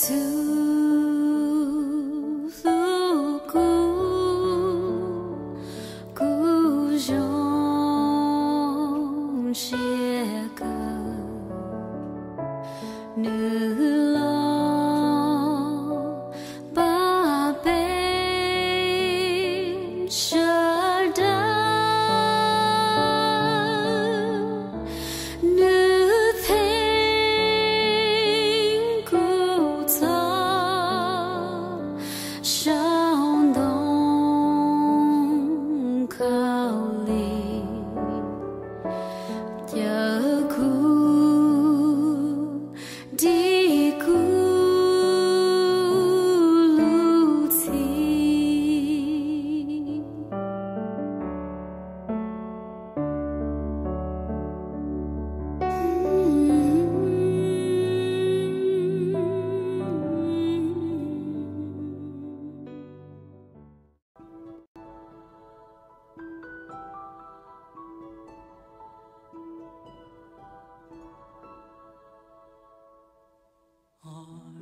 Tus hlub kuv, kuv zoo siab kawg, nws los pab peb sawv daws. Nws theej kuv txog saum ntoo khaub lig, caw kuv dim kuv lub txim. Are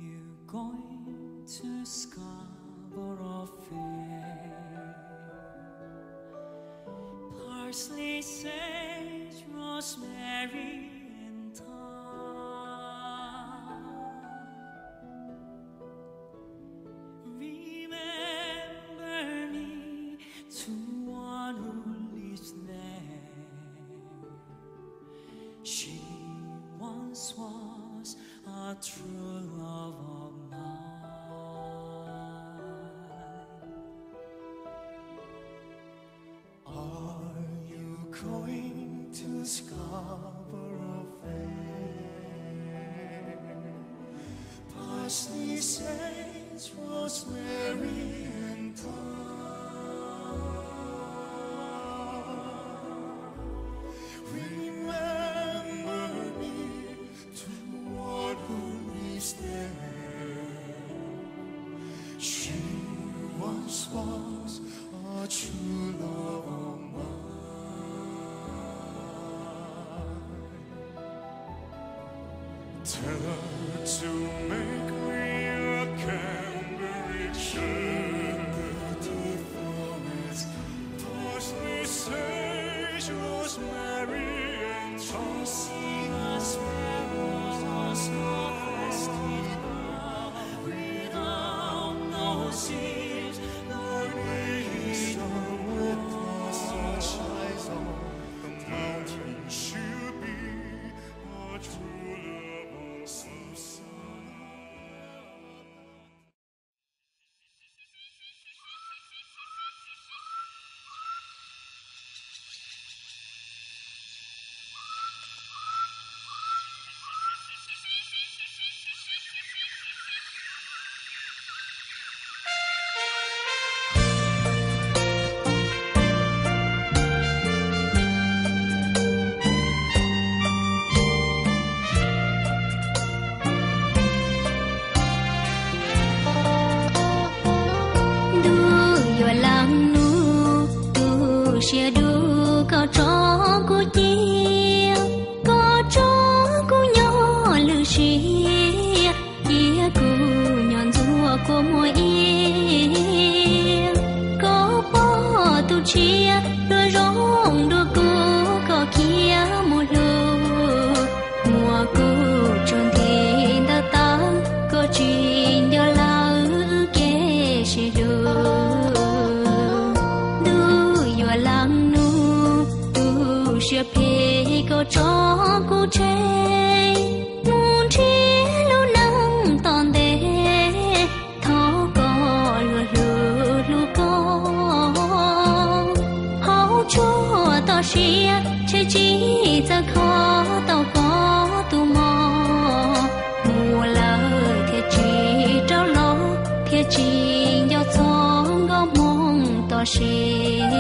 you going to Scarborough Fair? Parsley, sage, rosemary, and thyme. Remember me to one who lives there. She once was a true love of mine. Are you going to Scarborough Fair? Parsley, sage, rosemary, and thyme. Remember me to one who lives there. She once was a true love of mine. Tell her to make me a cambric shirt. Parsley, sage, rosemary, and thyme. Without no seams, no breeze, no weather, such eyes on the mountain should be. Ntuj yuav leej nus, tu siab dub koj tso kuv cia, koj tso kuv nyob lwm sia, cia kuv nyob ntxuag kua muag ib. Koj pom tus tshiab luag zoo dua kuv, koj khiav mus hlub, muab kuv tsuj nti ntawm taw, koj tsis nco lawm wb kev sib hlub. Ntuj yuav leej nus, tu siab phem koj tso kuv tseg, mus nrhiav lub neej tom ntej, thov koj luag hlub hlub koj. Hauv tshuaj toj siab tshem tsis txawj kho tau koj tus mog, mus lawm thiaj tsis rov los, thiaj tsis nco txog nkauj Hmoob toj siab.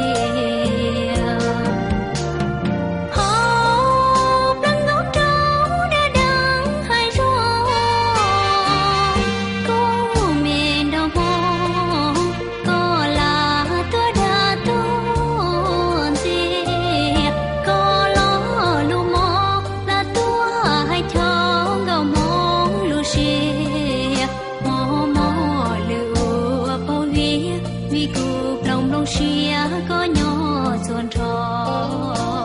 Hauv plaub nkaus rau dab deev hav zoov, koj me nraug Hmoob, koj lam tuaj dag tuaj ntxias, koj lo lus mos lam tuaj hais chaw nkauj Hmoob lub siab. Zoo siab koj nyob txhua nrho.